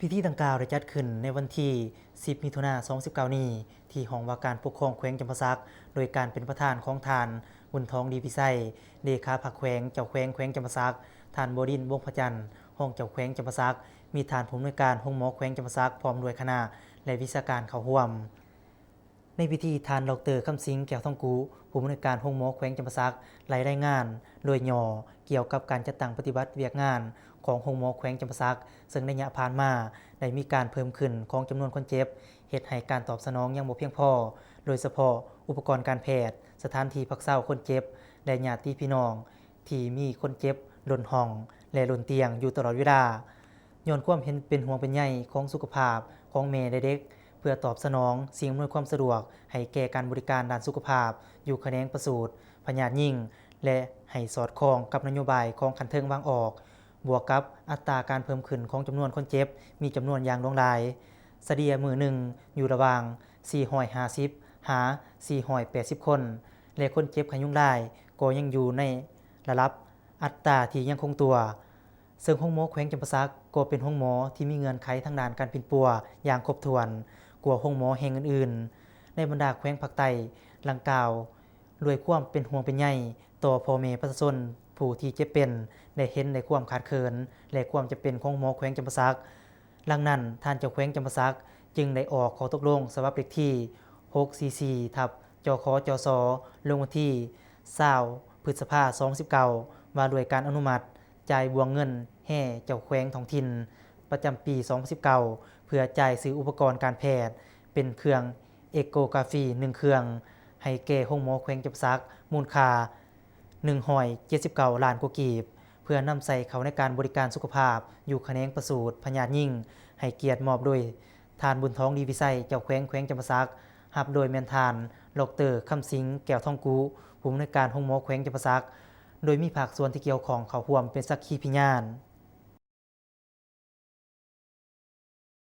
ພິທີດັ່ງກ່າວໄດ້ຈັດຂຶ້ນໃນວັນທີສິບ ມິຖຸນາ ສອງພັນສິບເກົ້ານີ້ ທີ່ຫ້ອງວ່າການປົກຄອງແຂວງຈຳປາສັກ ໂດຍການເປັນປະທານຂອງທ່ານ ບຸນທອງ ດີວິໄຊ ເລຂາພັກແຂວງ, ເຈົ້າແຂວງແຂວງຈຳປາສັກ, ທ່ານ ບົວດິນ ວົງພະຈັນ ຮອງເຈົ້າແຂວງຈຳປາສັກ, ມີທ່ານຜູ້ອຳນວຍການໂຮງໝໍແຂວງຈຳປາສັກ ພ້ອມດ້ວຍຄະນະ ແລະ ວິຊາການເຂົ້າຮ່ວມ. ໃນພິທີ ທ່ານ ດອກເຕີ ຄຳສິງ ແກ້ວທອງກຸ ຜູ້ອຳນວຍການໂຮງໝໍແຂວງຈຳປາສັກ ໄດ້ລາຍງານໂດຍຫຍໍ້ກ່ຽວກັບການຈັດຕັ້ງປະຕິບັດວຽກງານຂອງໂຮງໝໍແຂວງຈຳປາສັກ, ເຊິ່ງໄລຍະຜ່ານມາໄດ້ມີການເພີ່ມຂຶ້ນຂອງຈຳນວນຄົນເຈັບ, ເຮັດໃຫ້ການຕອບສະໜອງຍັງບໍ່ພຽງພໍ, ໂດຍສະເພາະອຸປະກອນການແພດ, ສະຖານທີ່ພັກເຊົາຄົນເຈັບ ແລະ ຍາດຕິພີ່ນ້ອງ ທີ່ມີຄົນເຈັບລົ້ນຫ້ອງ ແລະ ລົ້ນຕຽງຢູ່ຕະຫຼອດເວລາ. ຍ້ອນຄວາມເຫັນເປັນຫ່ວງເປັນໃຍຂອງສຸຂະພາບຂອງແມ່ ແລະ ເດັກ, ເພື່ອຕອບສະໜອງສິ່ງອຳນວຍຄວາມສະດວກໃຫ້ແກ່ການບໍລິການດ້ານສຸຂະພາບຢູ່ຂະແໜງປະສູດ, ພະຍາດຍິງ ແລະ ໃຫ້ສອດຄ່ອງກັບນະໂຍບາຍຂອງຂັ້ນເທິງວາງອອກ, ບວກກັບອັດຕາການເພີ່ມຂຶ້ນຂອງຈຳນວນຄົນເຈັບມີຈຳນວນຢ່າງຫຼວງຫຼາຍ, ສະເລ່ຍມື້ໜຶ່ງຢູ່ລະຫວ່າງສີ່ຮ້ອຍຫ້າສິບຫາສີ່ຮ້ອຍແປດສິບຄົນ ແລະ ຄົນເຈັບໄຂ້ຍຸງລາຍກໍຍັງຢູ່ໃນລະດັບອັດຕາທີ່ຍັງຄົງຕົວ. ເຊິ່ງໂຮງໝໍແຂວງຈຳປາສັກກໍເປັນໂຮງໝໍທີ່ມີເງື່ອນໄຂທາງດ້ານການປິ່ນປົວຢ່າງຄົບຖ້ວນກວ່າໂຮງໝໍແຫ່ງອື່ນໆ ໃນບັນດາແຂວງພາກໃຕ້ດັ່ງກ່າວ. ດ້ວຍຄວາມເປັນຫ່ວງເປັນໃຍຕໍ່ພໍ່ແມ່ປະຊາຊົນຜູ້ທີ່ເຈັບເປັນ ແລະ ເຫັນໃນຄວາມຂາດເຂີນ ແລະ ຄວາມຈຳເປັນຂອງໂຮງໝໍແຂວງຈຳປາສັກ, ດັ່ງນັ້ນ ທ່ານເຈົ້າແຂວງຈຳປາສັກຈຶ່ງໄດ້ອອກຂໍ້ຕົກລົງສະບັບເລກທີຫົກສີ່ສີ່ ທັບ ຈຂ ຈສ ລົງວັນທີຊາວ ພຶດສະພາ ສອງພັນສິບເກົ້າ ວ່າດ້ວຍການອະນຸມັດຈ່າຍບ່ວງເງິນແຮເຈົ້າແຂວງທ້ອງຖິ່ນປະຈຳປີສອງພັນສິບເກົ້າ ເພື່ອຈ່າຍຊື້ອຸປະກອນການແພດ ເປັນເຄື່ອງເອໂກກຣາຟີໜຶ່ງເຄື່ອງ ໃຫ້ແກ່ໂຮງໝໍແຂວງຈຳປາສັກ ມູນຄ່າໜຶ່ງຮ້ອຍເຈັດສິບເກົ້າລ້ານກວ່າກີບ ເພື່ອນຳໃສ່ເຂົ້າໃນການບໍລິການສຸຂະພາບຢູ່ຂະແໜງປະສູດພະຍາດຍິງ ໃຫ້ກຽດມອບໂດຍ ທ່ານ ບຸນທອງ ດີວິໄຊ ເຈົ້າແຂວງແຂວງຈຳປາສັກ, ຮັບໂດຍແມ່ນທ່ານ ດອກເຕີ ຄຳສິງ ແກ້ວທອງກຸ ຜູ້ອຳນວຍການໂຮງໝໍແຂວງຈຳປາສັກ, ໂດຍມີພາກສ່ວນທີ່ກ່ຽວຂ້ອງເຂົ້າຮ່ວມເປັນສັກຂີພະຍານ.